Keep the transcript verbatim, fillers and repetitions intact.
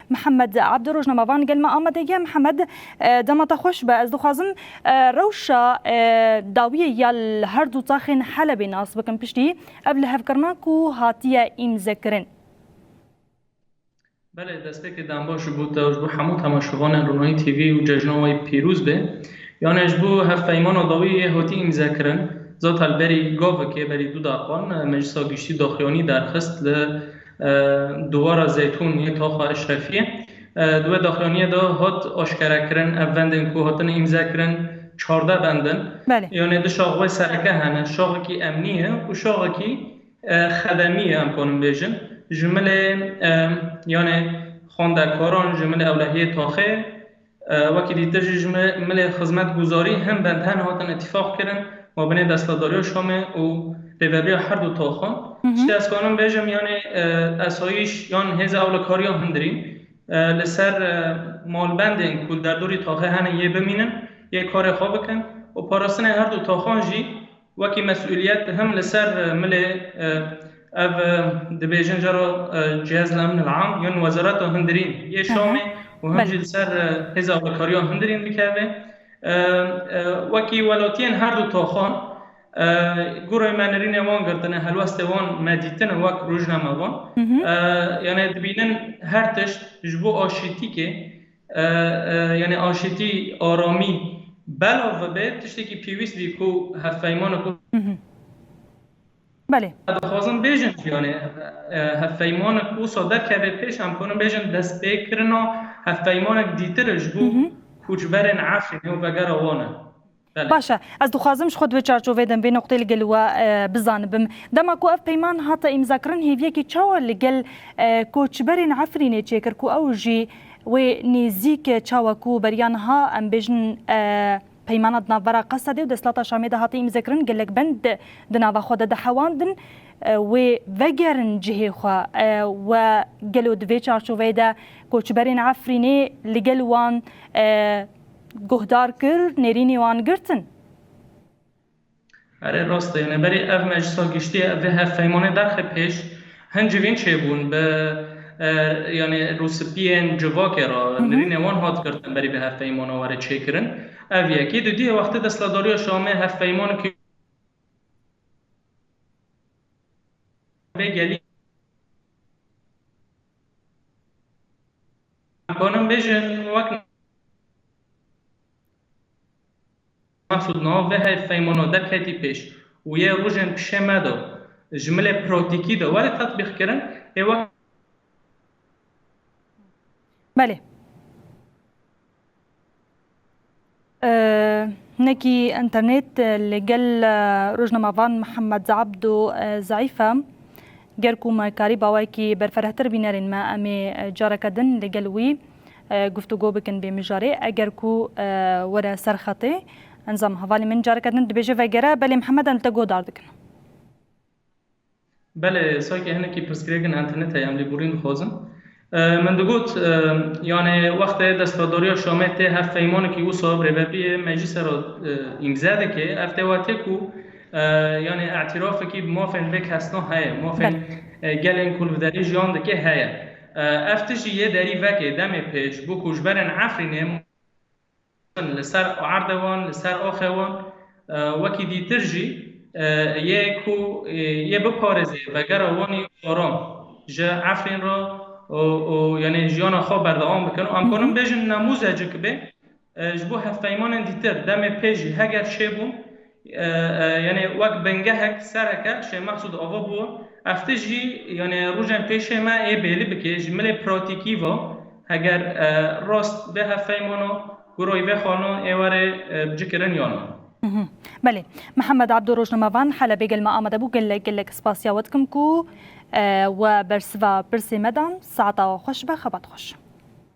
Mihemed Ebdo, rojnamevan gel me amade ye. Mihemed, e, dema te xweş be. Ez dixwazim, e, rewşa, e, dawiyê ya li her du taxên Helebê nas bikim. Piştî ev lihevkirina ku hatiye îmzekirin. Belê, destpêkê dem baş ji bo te û ji bo hemû temaşevanên Ronahî T V û cejna we yê pîroz be. Yanê ji bo hevpeymana dawî yê hatî îmzekirin, zaten berî gavekê, berî du deqan, e, Meclisa Giştî daxuyanî derxist li, e, Dûvara Zeytûn yê Taxa Eşrefiyê. E, di wê daxuyaniyê de hat aşkerekirin, ev bendên ku hatine îmzekirin, çardeh bend in. Belê. Yanê du şax wê sereke hene, şaxekî emnî ye û şaxekî e, xedemî ye, em kanin bêjin. Ji milê, e, yanê xwendekaran, ji milê ewlehiyê taxê, e, wekî dîtir jî ji mi-, milê xizmetguzarî hin bend hen hatin îtîfaq kirin mabênê desthilatdariya Şamê û rêveberiya her du taxan. Hı hı. Tiştê ez kanim bêjim, yanê, e, esayîş yan hêza ewlekariya hundirîn, e, li ser, e, malbendên ku li derdorî taxê hene yê bimînin, yê karê xwe bikin û parastinê her du taxan jî wekî mesûliyet him li ser, e, milê, e, ev, e, dibêjin jara, e, Cihaz el-Emn el-Am, yan Wezareta Hundirîn yê Hı hı. Şamê û him Belê. Jî li ser, e, hêza ewlekariya hundirîn dikeve. E, e, wekî welatiyên her du taxan, e, gurê me nirînê wan girtine, helwestê wan me dîtine wek rojnamevan. Hı hı. E, yanê dibînin her tişt ji bo aşîtîkê, e, e, yanê aşîtî, aramî belav bibe, tiştekî pêwîst bî ku hevpeymanek û Hı hı. Belê. Dixwazin bêjin jî, yanê, e, hevpeymanek wisa derkeve pêş, em kanin bêjin destpêkirina hevpeymanek dîtir ji bo Hı hı. koçberên Efrînê û vegera wan e. Belê. Baş e. Ez dixwazim ji xwe di vê çarçovê de vê noqtê li gel we, e, bizanibim. Dema ku ev peyman hate îmzakirin, hêviyekî çawa li gel, e, koçberên Efrînê çêkir ku ew jî wê nêzîk, e, çawa ku beriya niha, em bêjin, e, peymana di navbera Qesedê û desthilata Şamê de hate îmzekirin, gelek bend di, di nava xwe de dihewandin, e, wê vegerin cihê xwe, e, we gelo di vê çarçoveyê de koçberên Efrînê li gel wan, e, guhdar kir, nêrînê wan girtin? Erê, rast e. Yanê berî ev meclisa giştî, ev vê hevpeymanê derxe pêş, hin civîn çêbûn bi, e, yanê rûspiyên civakê re, Hı hı. Nirînê wan hat girtin berî bi hevpeymana were çêkirin. Ev yekî. Dudiyê wextê desthilatdariya Şamê hevpeymanekî vê gelî. Em kanin bêjin wek Mexsûd niha vê hevpeymana derketî pêş û yê rojên pişê me de ji milê pratîkî de were tetbîq kirin, ê wek Belê. Ee, hinekî înternet, e, li gel, e, rojnamevan Mihemed Abdo, e, zeîf e. Ger ku me karî bawekî berfirehtir bînerên me, em ê, e, careke din li gel wî, e, guftûgo bikin bê mijarê. Eger ku, e, were ser xetê, encam hevalê min careke din dibêje vegere, belê Mihemed, em li te guhdar dikin. Belê, Sakê, hinekî pirsgirêkên înternetê em lêborîn dixwazin. E, min digot, e, yanê wextê desthilatdariya Şamê tê hevpeymanekî wisa bi rêvebiriyê meclîsê re, e, îmze dike, ev tê wetê ku, e, yanê îtirafekî bi mafên vê kesna heye, mafên, Belê. E, gelên ku li derê jiyan dike heye. E, ev tişt jî yê derî vekê demê pêş bû ku ji berên Efrînê li ser erdê wan, li ser axê wan, e, wekî dîtir jî, e, yê ku, e, yê biparêzê vegera wan ê aram ji Efrîn re û, û, yanê jiyana xwe berdewam bikin. Û em Hı hı. kanin bêjin nemûzecik bê, e, ji bo hevpeymanên dîtir demê pê jî heger çêbûn, e, e, yanê wek bingehek sereke Şêx Mexsûd ava bû. Ev tişt jî, yanê rojên pêşê me ê bêlî bike, ji milê pratîkî ve, heger, e, rast vê hevpeymana, guroyî vê xalina ê were, e, bicikirin yan na. Mhm. Belê. Mihemed Abdo, rojnamevan Helebê gel me amade bû. Gelek, gelek spasiya we dikim ku, e, we bersiva pirsê me dan. Saeta we xweş be, xebat xweş.